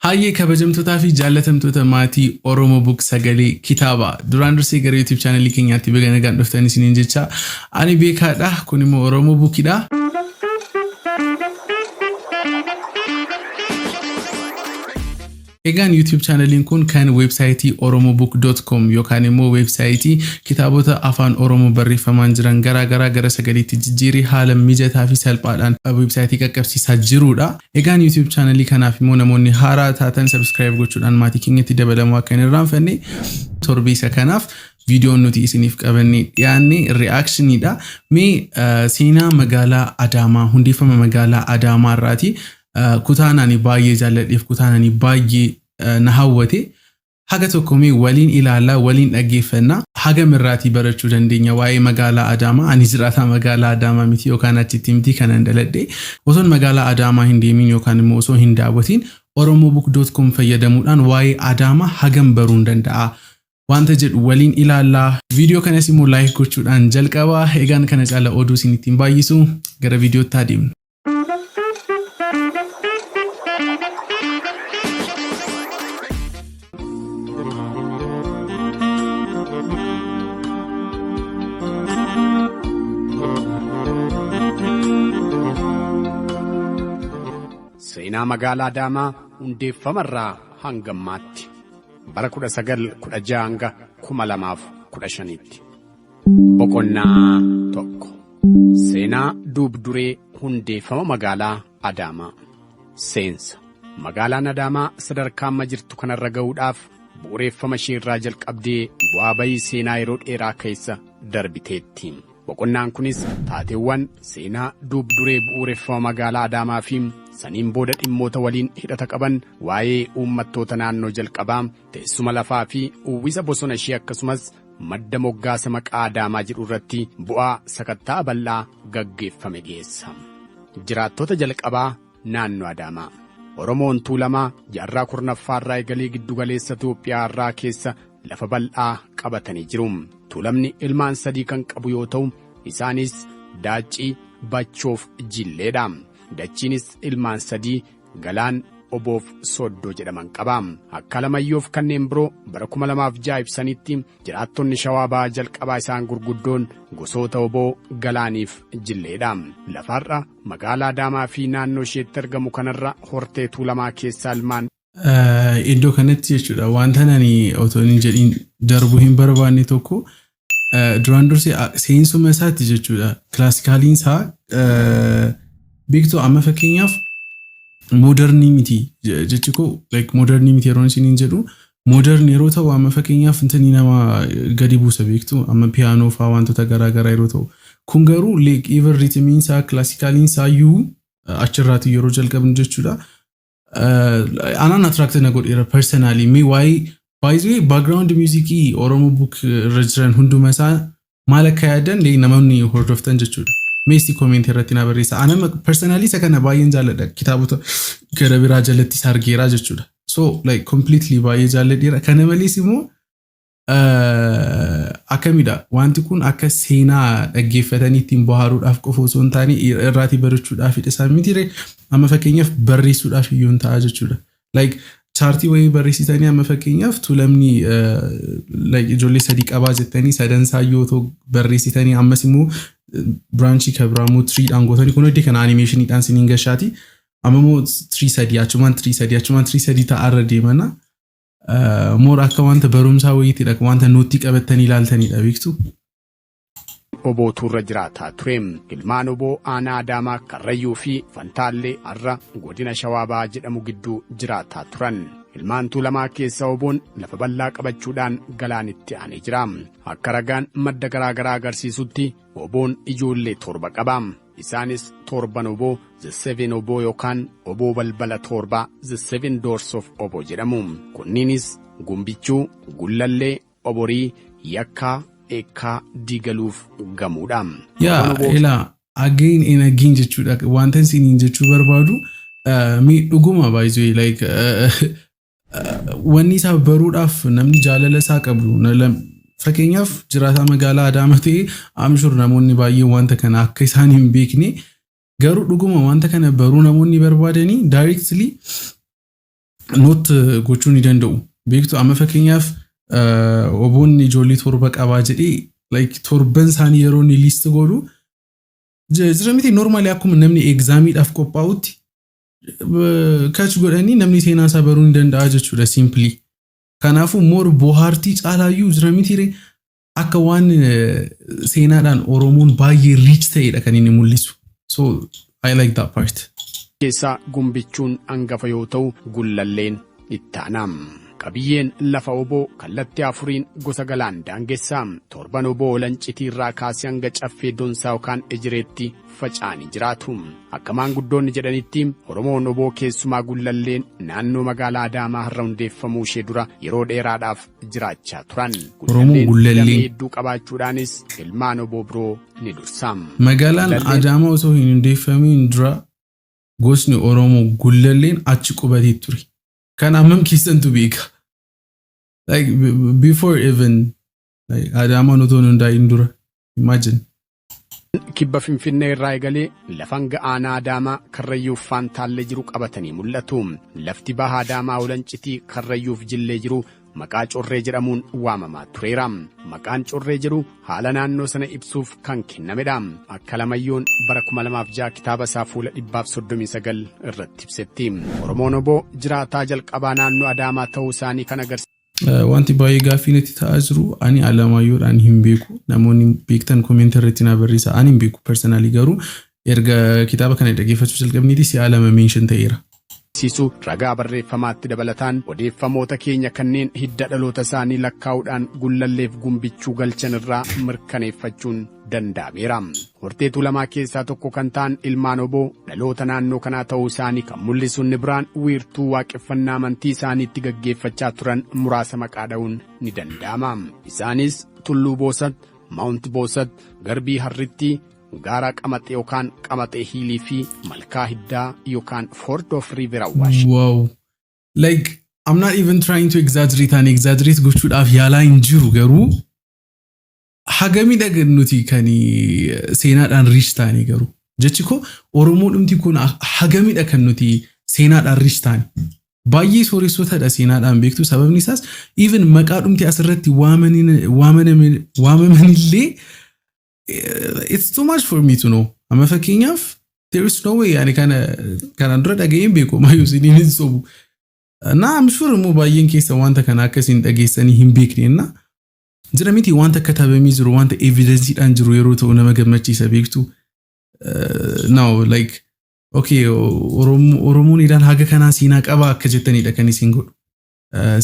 Hayyee, kabajamtootaa fi jaallatamtoota maatii Oromo Book sagalee kitaaba, duraan dursee gara YouTube channelii keenyaatti baga nagaan dhuftan isiniin jecha. Ani beekaadha, kun immoo Oromo Bookidha. Egaan YouTube channeliin kun kan weebsaayitii oromobook.com yookaan immoo weebsaayitii kitaabota afaan Oromoo barreeffamaan jiran garaa garaa gara sagaleetti jijjiiree haala mijataa fi salphaadhaan weebsaayitii qaqqabsiisaa jirudha. Egaan YouTube channelii kanaaf immoo namoonni haaraa taatan subscribe gochuudhaan maatii keenyatti dabalamuu akka hin irraanfanne. Torbee isa kanaaf viidiyoon nuti isiniif qabannee dhiyaanne reactioniidha. Mee seenaa magaalaa Adaamaa, hundeeffama magaalaa Adaamaa irraati kutaan ani baay'ee jaalladheef, kutaan ani baay'ee na hawwate haga tokko mee waliin ilaallaa, waliin dhaggeeffannaa. Hagam irraatii barachuu dandeenya waa'ee magaalaa Adaamaa? Ani jiraataa magaalaa Adaamaa miti yookaan achitti miti kanan dhaladhe. Osoon magaalaa Adaamaa hin deemin yookaan immoo osoo hin daawwatiin oromobook.com fayyadamuudhaan waa'ee Adaamaa hagam baruu hin danda'a wanta jedhu waliin ilaallaa. Viidiyoo kanas immoo like gochuudhaan jalqabaa. Egaan kana caala oduu isin ittiin baay'isu, gara viidiyootti adeemnu. Seenaa magaalaa Adaamaa hundeeffamarraa hanga ammaatti, bara 1916 hanga 2015tti. Boqonnaa 1, Seenaa duub-duree hundeeffama magaalaa Adaamaa. Seensa. Magaalaan Adaamaa sadarkaa amma jirtu kanarra ga'uudhaaf bu'uureffama ishee irraa jalqabdee bu'aa bayii seenaa yeroo dheeraa keessa darbiteetti. Boqonnaan kunis taateewwan seenaa duub-duree bu'uureffama magaalaa Adaamaa fi saniin booda dhimmoota waliin hidhata qaban, waa'ee uummattoota naannoo jalqabaa, teessuma lafaa fi uwwisa bosona ishee, akkasumas madda moggaasa maqaa Adaamaa jedhu irratti bu'aa sakatta'a bal'aa gaggeeffame dhiyeessa. Jiraattota jalqabaa naannoo Adaamaa. Oromoon Tuulamaa jaarraa 10ffaa irraa eegalee giddugaleessa Itoophiyaa irraa keessa lafa bal'aa qabatanii jiru. Tuulamni ilmaan sadii kan qabu yoo ta'u, isaanis Daaccii, Bachoof Jilleedha. Dachiinis ilmaan sadii Galaan, Oboof Sooddoo jedhaman qaba. Akka Alamayyoof kanneen biroo bara 2006 ibsanitti, jiraattonni Shawaa Bahaa jalqabaa isaan gurguddoon gosoota Oboo, Galaaniif Jilleedha. Lafarra magaalaa Adaamaa fi naannoo isheetti argamu kanarra hortee Tuulamaa keessaa ilmaan Iddoo kanatti jechuudha, wanta ani otoo hin jedhiin darbuu hin barbaanne tokko, duraan dursee seensuma isaatti jechuudha, classicaliin isaa beektuu amma fakkeenyaaf modernii miti jechi koo, like modernii miti yeroo isiniin jedhu, modern yeroo ta'u amma fakkeenyaaf intini nama gadi buusa beektu, amma piyaanoo fa'aa wantoota garaa garaa yeroo ta'u. Kun garuu like even rhythmiin isaa, classicaliin isaa iyyuu achirraati yeroo jalqabnu jechuudha. Anaan attract na godheera personally. Mee waa'ee, baay'ee background musicii Oromo Book irra jiran hunduma isaa maal akka yaadan namoonni hordoftan jechuudha. Mee isti comment irratti na barreessa. Anama personally isa kana baay'een jaalladha. Kitaabota gara biraa jalatti argeera jechuudha. So like completely baay'ee jaalladheera. Kana malees immoo akkamidha, wanti kun akka seenaa dhaggeeffatanii ittiin bohaaruudhaaf qofa osoo hin taane irraatii barachuudhaaf isaa miti, amma fakkeenyaaf barreessuudhaaf iyyuu hin ta'a jechuudha. Like chartii wayii barreessitanii, amma fakkeenyaaf Tuulamni like ijoollee sadii qabaa jettanii, sadansaa yoo ta'u barreessitanii, ammas immoo branchii kan biraa immoo treedhaan gootanii, kun iddoo kana animationiidhaan siniin gashaati. Amma immoo tree sadii, achumaan tree sadii, achumaan tree sadii ta'arra deemana. More akka wanta barumsaa wayiitidha, wanta noteii qabattanii ilaaltanidha beektu. Obootu irra jiraataa ture. Ilmaan Oboo aanaa Adaamaa, Karrayyuu fi Fantaallee har'a godina Shawaa Bahaa jedhamu gidduu jiraataa turan. Ilmaan Tuulamaa keessa Oboon lafa bal'aa qabachuudhaan Galaanitti aanee jira. Akka ragaan madda garaa garaa agarsiisutti Oboon ijoollee torba qaba. Isaanis torban Oboo, The Seven Oboo, yookaan Oboo balbala torbaa, The Seven Doors of Oboo jedhamu. Kunniinis Gumbichuu, Gullallee, Oborii, Yakkaa, Eekkaa, Diigaluuf Gamuudha. Yaa ilaa, again and again jechuudha, wanta isiniin jechuu barbaadu mi dhuguma baay'ee like wanni isaa baruudhaaf namni jaalala isaa qabu, fakkeenyaaf jiraataa magaalaa Adaama ta'e, I'm sure namoonni baay'een wanta kana akka isaan hin beekne, garuu dhuguma wanta kana baruu namoonni barbaadanii directly Note gochuu ni danda'u. Beektu, amma fakkeenyaaf Oboonni ijoollee torba qabaa jedhee, like torban isaanii yeroo inni list godhu jira miti, normally akkuma namni examiidhaaf qophaa'utti catch godhanii namni seenaa isaa baruu ni danda'a jechuudha simply. Kanaafuu more bohaartii caalaayyuu jira miti akka waan seenaadhaan Oromoon baay'ee rich ta'edha kan inni mul'isu. So I like that part. Keessaa Gumbichuun hangafa yoo ta'u, Gullalleen ittaanaam. Qabiyyeen lafa Oboo kallattii afuriin gosa Galaan daangessaa. Torban Oboo Lancitii irraa kaasee hanga Caffee Doonsaa yookaan Ejireetti faca'anii jiraatu. Akka maanguddoonni jedhanitti, Oromoon Oboo, keessumaa Gullalleen, naannoo magaalaa Adaamaa har'a hundeeffamuu ishee dura yeroo dheeraadhaaf jiraachaa turan. Oromoon Gullallee damee hedduu qabaachuudhaanis ilmaan Oboo biroo ni dursa. Magaalaan Adaamaa osoo hin hundeeffamiin dura gosni Oromoo Gullalleen achi qubatee ture. Kan hammam keessantu beeka? Like before even like Adaamaan otoo hin hundaa'in dura. Imagine. Kibba Finfinnee irraa eegalee lafa hanga aanaa Adaamaa Karrayyuuf Faantaallee jiru qabatanii mul'atu. Lafti baha Adaamaa Olancitii Karrayyuuf Jillee jiru maqaa Corree jedhamuun waamamaa tureera. Maqaan Corree jedhu haala naannoo sana ibsuuf kan kennamedha. Akka Lamayyoon bara 2006 kitaaba isaa fuula 139 irratti ibsetti. Oromoon Oboo jiraataa jalqabaa naannoo Adaamaa ta'uu isaanii kan agarsiisu. Wanti baay'ee gaaffii natti ta'aa jiru, ani Alamayyoodhaan hin beeku. Namoonni beektan comment irratti na barreessa. Ani hin beeku personally, garuu erga kitaaba kana dhaggeeffachuu jalqabniiti si'a lama mention ta'eera. Agarsiisu ragaa barreeffamaatti dabalataan odeeffamoota keenya kanneen hidda dhaloota isaanii lakkaa'uudhaan Gullalleef Gumbichuu galchan irraa mirkaneeffachuun danda'ameera. Hortee Tuulamaa keessaa tokko kan ta'an ilmaan Oboo dhaloota naannoo kanaa ta'uu isaanii kan mul'isu inni biraan wiirtuu waaqeffannaa amantii isaaniitti gaggeeffachaa turan muraasa maqaa dha'uun ni danda'ama. Isaanis Tulluu Boosat, Mount Boosat, Garbii Harritti, gaara Qamaxee yookaan Qamaxee Hiilii fi Malkaa Hiddaa yookaan Ford of River Awaash. Wow. Like, I'm not even trying to exaggerate, ani exaggerate gochuudhaaf yaalaa hin jiru, garuu hagamidha nuti kan seenaadhaan rich ta'anii? Garuu jechi koo, Oromoo dhumti kun hagamidha kan nuti seenaadhaan rich ta'anii? Baay'ee sooressotadha seenaadhaan, beektu. Sababni isaas even maqaa dhumti asirratti waamamanillee it's too much for me to know. Amma fakkeenyaaf there is no way ani kana kanaan dura dhaga'een beeku maayyuu isiniin hin sobu. Na I'm sure immoo baay'een keessa wanta kana akkasiin dhageessanii hin beekne. Na jira miti, wanta katabamee jiru, wanta evidenceiidhaan jiru yeroo ta'u nama gammachiisa, beektu. Now like okay, Oromoon idaan haga kanaa seenaa qaba akka jettanidha kan isin godhu.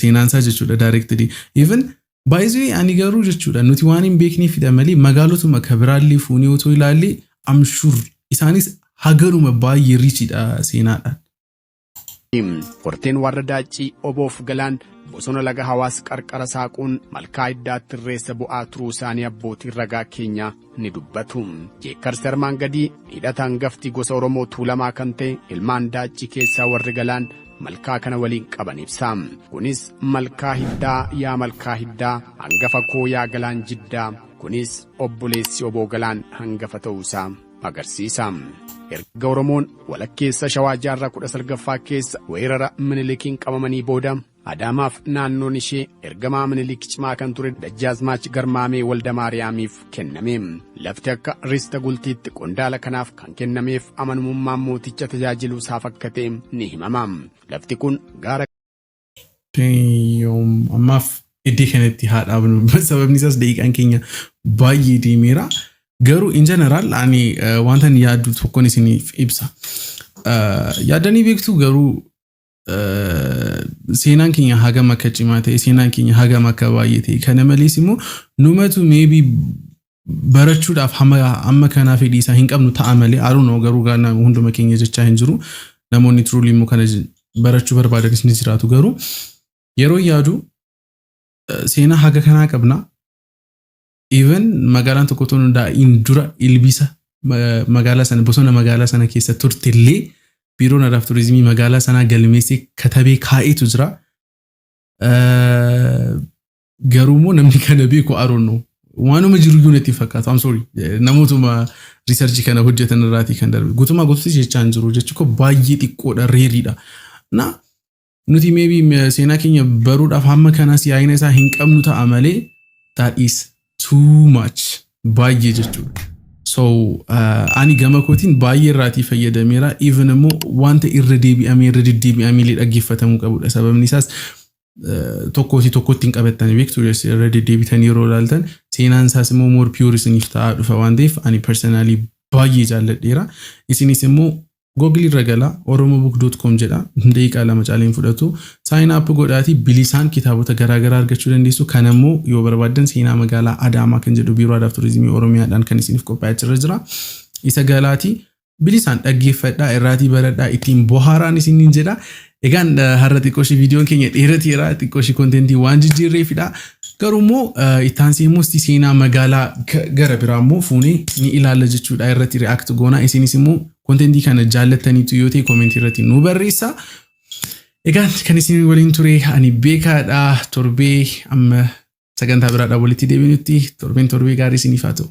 Seenaan isaa jechuudha directly. Even baay'ee ani garuu jechuudha nuti waan hin beekneefidha malee magaalotuma kabiraallee fuunee otoo ilaallee, I'm sure isaanis hagaruma baay'ee richiidha seenaadhaan. Horteen warra Daaccii Oboof Galaan bosona laga Hawaas qarqara saaquun Malkaa Hiddaatti irreessa bu'aa turuu isaanii abbootiin ragaa keenyaa ni dubbatu. Jeekkarsi armaan gadii hidhata hangafti gosa Oromoo Tuulamaa kan ta'e ilmaan Daaccii keessaa warri Galaan malkaa kana waliin qaban ibsa. Kunis "Malkaa Hiddaa yaa Malkaa Hiddaa, hangafa koo yaa Galaan Jiddaa", kunis obboleessi Oboo Galaan hangafa ta'uusaa agarsiisa. Erga Oromoon walakkeessa Shawaa jaarraa 19ffaa keessa weerara Minilikiin qabamanii booda, Adaamaaf naannoon ishee ergamaa Minilik cimaa kan ture Dajjaazmaach Garmaamee Walda Maariyaamiif kenname. Lafti akka rista gultiitti qondaala kanaaf kan kennameef amanamummaan mooticha tajaajiluu isaaf akka ta'e ni himama. Lafti kun gaara Ammaaf iddoo kanatti haa dhaabnu. Sababni isaas daqiiqaan keenya baay'ee deemeera. Garuu in general ani wanta yaaddu tokkoon isiniif ibsa. Yaaddanii beektu garuu seenaan keenya hagam akka cimaa ta'e, seenaan keenya hagam akka baay'ee ta'e, kana malees immoo numatu maybe barachuudhaaf hamma kanaa fedhii isaa hin qabnu ta'a malee, I don't know, garuu hunduma keenya jechaa hin jiru. Namoonni truly immoo kana barachuu barbaadanis ni jiraatu, garuu yeroo yaadu seenaa haga kanaa qabna. Even magaalaan tokko otoo hundaa'in dura ilbiisa magaalaa sana, bosona magaalaa sana keessa turtellee Biiroon Aadaa fi Turizimii magaalaa sanaa galmeessee katabee kaa'eetu jira. Garuu immoo namni kana beeku, I don't know. Waanuma jiru natti fakkaatu. I'm sorry. Namootuma researchii kana hojjetan irraatii kan darbe. Guutumaa guutuutti jechaa hin jiru. Jechi koo baay'ee xiqqoodha, rareiidha. Na Nuti maybe seenaa keenya baruudhaaf hamma kanas yaa'ina isaa hin qabnu ta'a malee, that is too much, baay'ee jechuudha. So ani gama kootiin baay'ee irraatii fayyadameera. Even immoo wanta irra deebi'amee, irra deddeebi'amee illee dhaggeeffatamuu qabudha. Sababni isaas tokkootii tokkotti hin qabattanii beektu, irra deddeebitanii yeroo ilaaltan seenaan isaas immoo more pure isiniif ta'aa dhufa waan ta'eef, ani personally baay'ee jaalladheera. Isinis immoo Google irra galaa, oromobook.com jedha, daqiiqaa 2 caalee hin fudhatu. Sign up godhaatii bilisaan kitaabota garaagaraa argachuu dandeessu. Kan immoo yoo barbaaddan seenaa magaalaa Adaamaa kan jedhu Biiroo Aadaa fi Turizimii Oromiyaadhaan kan isiniif qophaa'ee achirra jira. Isa galaatii bilisaan dhaggeeffadhaa, irraatii baradhaa, ittiin bohaaraan isiniin jedha. Egaan har'a xiqqooshii viidiyoon keenya dheerateera, xiqqooshii contentii waan jijjiirreefidha. Garuu immoo itti immoo seenaa magaalaa gara biraa immoo fuunee ni ilaalla jechuudha, irratti react goona. Isinis immoo contentii kana jaallattaniitu yoo ta'e commentii irratti nu barreessa. Egaan kan isin waliin ture ani beekaadha. Torbee amma sagantaa biraadhaan walitti deebinutti torbeen torbee gaarii isiniif haa ta'u.